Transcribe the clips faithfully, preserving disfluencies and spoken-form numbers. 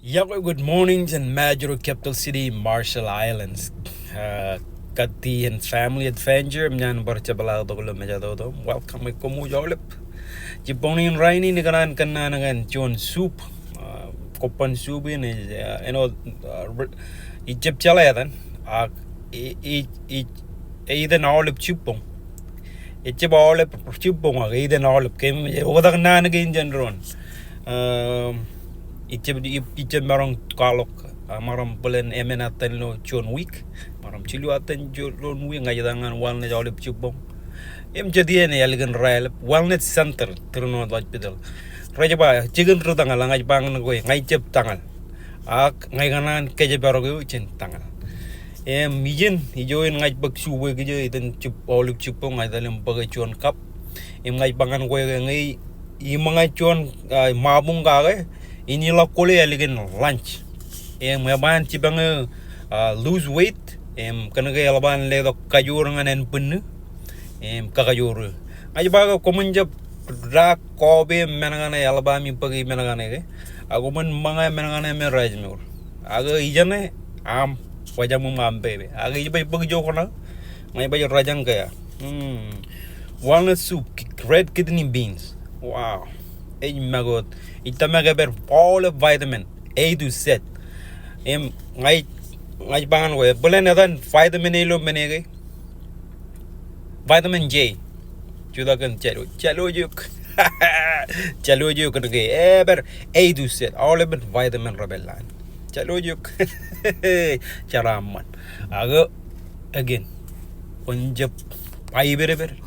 Iọkwe, good morning jān Majuro, capital city, Marshall Islands. Uh, kati in family adventure, im ñan bar jepḷaaktok ilo mejatoto. Welcome, ij koṃ aolep. Jibboñ in rainin ikōṇaan kōnnaan kōn juon soup. Uh, kobban soup in, uh, āinwōt, uh, re-, ij jab jeḷā etan, ak i, i, i, eiten aolep jibboñ. Ejjab aolep jibboñ ak eiten aolep, ke im oktak naan kein jān doon. Um, ij jab, ij, ij jab maroñ kwaḷọk, uh, maroñ bōlen emān etan ilo juon wiik. Maroñ jilu etan ilo juon wiik, ña ij itok ñan wellness aolep jibboñ. Im jet iien ālikin raelep, wellness center, Trinity Hospital. Rej ba, jikin ri tōñal, ña ij ba ñan kwe, ña ij jab tōñal. Ak ña ikōṇaan kōjparok eō jān tōñal. Im ijin, ijo in ña ij bōk soup eo kiiō, iten jib-, aolep jibboñ, ña ij etal im bōk juon cup. Im ña ij ba ñan kwe ke ñe iṃōñā juon, ah, ṃabuñ kake, in ilọk kole ālikin lunch. Im eban jipañ eō, ah, lose weight, im kōnke eḷap an letok kajoor ñan ānbwinnū, im kakajoor eō. Ña ij ba ke koṃwin jab daak kope im men kaṇe, eḷap ami bōki men kaṇe ke. Ak koṃwin ṃōñā men kaṇe me rej mour. Ak ijeṇe aṃ wōj aṃ im aṃ pepe. Ak ij ba ij bōk ijo kōṇaan. Ña ij ba ij rōjañ ke. Hmm. Walnut soup, red kidney beans. Wow. Ej make wōt. Ij tōmak epād aolep vitamin A to Z. Im ña ij, ña ij ba ñan kwe, bōlen etan vitamin A ilo men e ke. Vitamin J. Jutak kōn jālo, jālo eok. Jālo eok kōnke epād A to Z. Aolepen vitamin rej pād ḷọk. Jālo eok. Jeraaṃṃan. Ak, again, kwōn jab ba ippād ippād.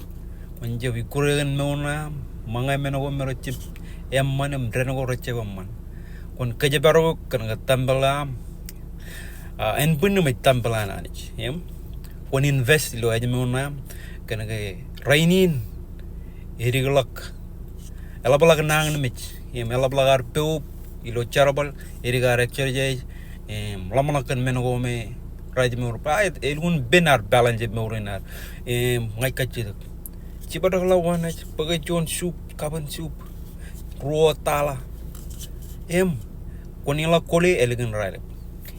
Kwōn jab ikkure kōn mour ṇe aṃ. Ṃōñā men ko me rej jab eṃṃan im dān ko rej jab eṃṃan. Kwōn kōjparok eok kōnke tempeḷ eo aṃ, ah, ānbwinnū im ej tempeḷ an Anij. Im kwōn invest ilo ājmour ṇe aṃ, kōnke rainin edik ḷọk, eḷap ḷọk nañinmej, im eḷap ḷọk ad poub ilo jerbal, edik ad exercise, im ḷōmṇak kōn men ko me rej mour. Ba elukkuun pen ad balance e mour in ad. Im ña ij kajjitōk, jibadek ḷọk wōn ej bōk juon soup, cup in soup, ruo tala. Im kwōn ilọk kole ālikin raelep.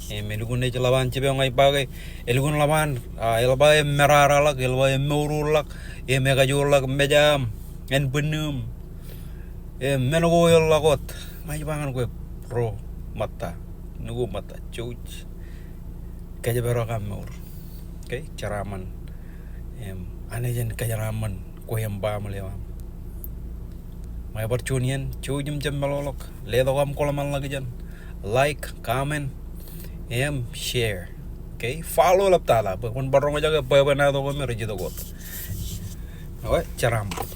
Im elukkuun ej ḷap an jipañ, ña ij ba ke, elukkuun ḷap an, ah, eḷap aō merara ḷọk, eḷap aō mour ḷọk, im ekajoor ḷọk mejā aṃ, ānbwinnū aṃ. Im men ko eḷọk wōt. Ña ij ba ñan kwe, bro, ṃōtta, nukū ṃōtta, jouj kōjparok aṃ mour. Okay, jeraaṃṃan. Im Anij en kōjeraaṃṃan kwe im baaṃle eo aṃ. Ṃae bar juon iien, jouj im jab meḷọkḷọk. Letok aṃ kōḷmānḷọkjeṇ. Like, comment, im share. Okay, follow eḷaptata bwe kwōn bar roñjake bwebwenato ko me rej itok wōt. Okay, jeraaṃṃan.